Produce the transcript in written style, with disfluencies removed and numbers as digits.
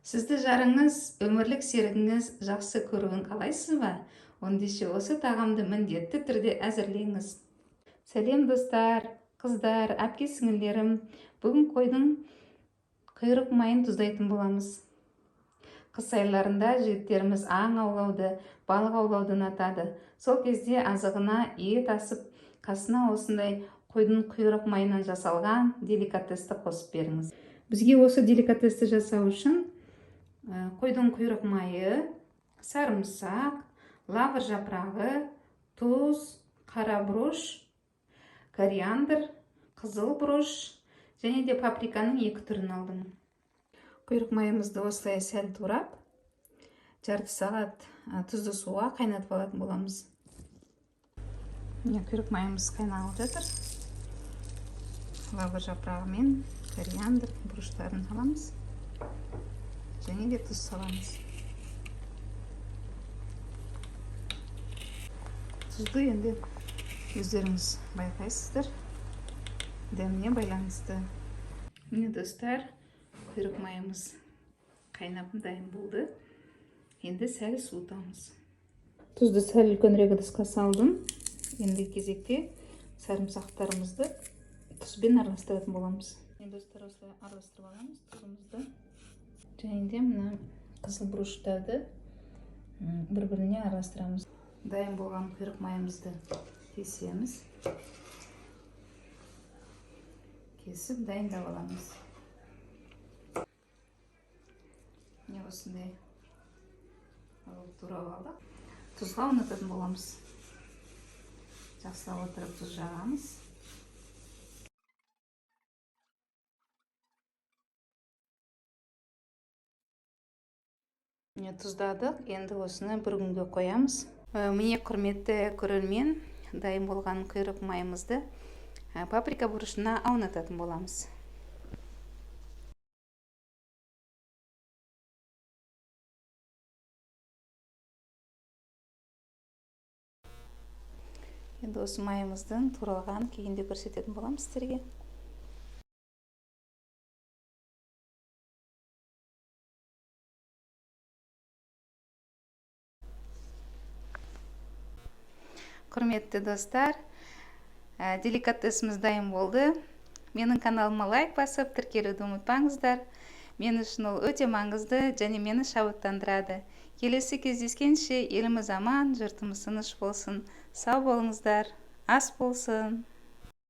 Сізді жарыңыз, өмірлік серігіңіз жақсы көруін қалайсыз ба? Ендеше осы тағамды міндетті түрде әзірлеңіз. Сәлем достар, қыздар, әпке сіңілдерім. Бүгін қойдың құйрық майын тұздайтын боламыз. Қыс айларында жігіттеріміз аң аулауды, балық аулауды ұнатады. Сол кезде азығына ет асып, қасына осындай қойдың құйрық майынан жасалған деликатесті қосып беріңіз. Бізге осы деликатесті жасау үшін қойдың құйрық майы, сарымсақ, лавр жапырағы, тұз, қара бұрыш, кориандр, қызыл бұрыш және де паприканың екі түрін алдым. Құйрық майымызды осылай сәл турап, жарты сағат тұзды суға қайнатып алатын боламыз. Міне, құйрық майымыз қайнап жатыр. Лавр жапырағы мен кориандр бұрыштарын саламыз. Және де тұз саламыз. Тұзды енді өздеріңіз байқайсыздар, дәміне байланысты. Міне достар, құйрық майымыз қайнап дайын болды. Енді сәл суытамыз. Тұзды сәл үлкенірек ыдысқа салдым. Енді кезекте сарымсақтарымызды тұзбен араластыратын боламыз. Енді достар, осылай араластырып аламыз тұзымызды. Және де мына қызыл бұрыштарды бір-біріне араластырамыз. Дайын болған құйрық майымызды кесеміз. Кесіп дайындап аламыз. Міне осындай алып турап алдық. Тұзға ұнататын боламыз. Жақсылап отырып тұз жағамыз. Міне тұздадық. Енді осыны бір күнге қоямыз. Міне, құрметті көрермен, дайын болған құйрық майымызды паприка бұрышына аунататын боламыз. Енді осы майымыздың туралған күйінде көрсететін боламыз сіздерге. Құрметті достар, деликатесіміз дайын болды. Менің каналыма лайк басып, тіркелуді ұмытпаңыздар. Мен үшін ол өте маңызды және мені шабыттандырады. Келесі кездескенше еліміз аман, жұртымыз тыныш болсын. Сау болыңыздар, ас болсын.